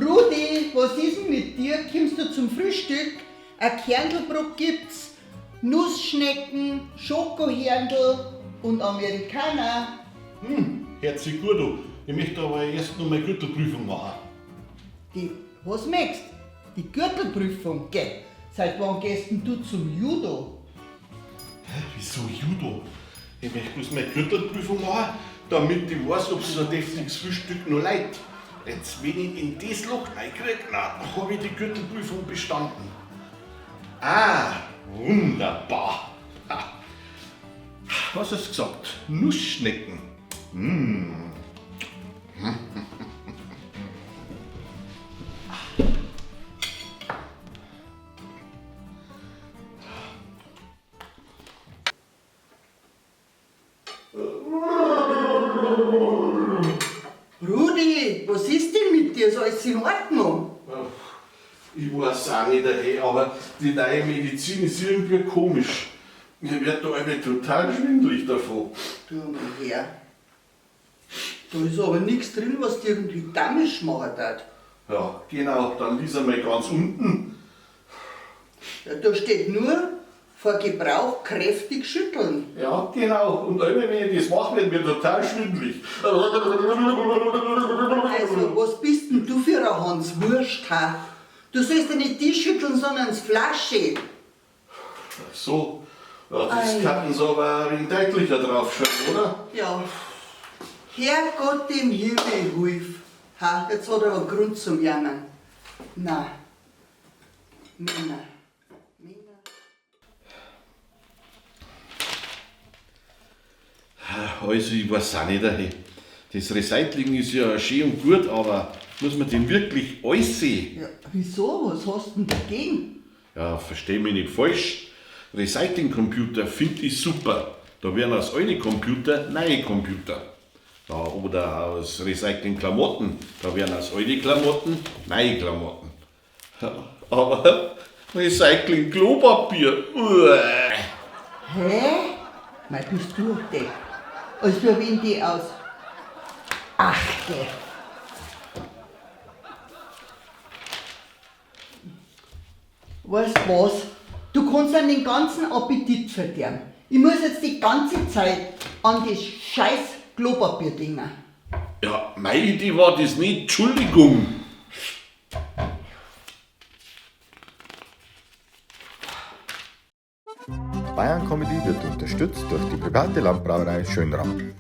Rudi, was ist denn mit dir? Kommst du zum Frühstück? Ein Kerndelbrot gibt's, Nussschnecken, Schokohörndl und Amerikaner. Hm, hört sich gut an. Ich möchte aber erst noch meine Gürtelprüfung machen. Die, was möchtest? Die Gürtelprüfung, gell? Seit wann gehst denn du zum Judo? Hä, wieso Judo? Ich möchte bloß meine Gürtelprüfung machen, damit ich weiß, ob so ein deftiges Frühstück noch leid. Jetzt, wenn ich in das Loch reinkriege, na, habe ich die Gürtelprüfung bestanden. Ah, wunderbar. Ha. Was hast du gesagt? Nussschnecken. Mmh. Rudi, was ist denn mit dir? Ist alles in Ordnung? Ich weiß auch nicht, hey, aber die neue Medizin ist irgendwie komisch. Mir wird da alle total schwindelig davon. Du mal her. Da ist aber nichts drin, was dir irgendwie damisch machen hat. Ja, genau, dann lies einmal ganz unten. Ja, da steht nur, vor Gebrauch kräftig schütteln. Ja, genau. Und immer wenn ich das mache, wird mir total schwindelig. Also, was bist denn du für ein Hans Wurst, ha? Du sollst ja nicht die schütteln, sondern das Flasche. Ach so, ja, das Ei. könnten sie aber ein wenig deutlicher draufschreiben, oder? Ja. Herrgott im Himmel, hilf. Ha, jetzt hat er aber Grund zum Jammern. Na, Männer. Männer. Also, ich weiß auch nicht, hey. Das Recycling ist ja schön und gut, aber muss man denn wirklich alles sehen? Ja, wieso? Was hast du denn dagegen? Ja, versteh mich nicht falsch. Recycling-Computer finde ich super. Da werden aus alten Computer neue Computer. Ja, oder aus Recycling-Klamotten. Da werden aus alten Klamotten neue Klamotten. Ja, aber Recycling-Klopapier. Uäh. Hä? Mei, bist du ein Depp. Also wenn die aus. Ach, geh. Weißt was? Du kannst an den ganzen Appetit verderben. Ich muss jetzt die ganze Zeit an das scheiß Klopapier denken. Ja, meine Idee war das nicht. Entschuldigung. Bayern Comedy wird unterstützt durch die private Landbrauerei Schönram.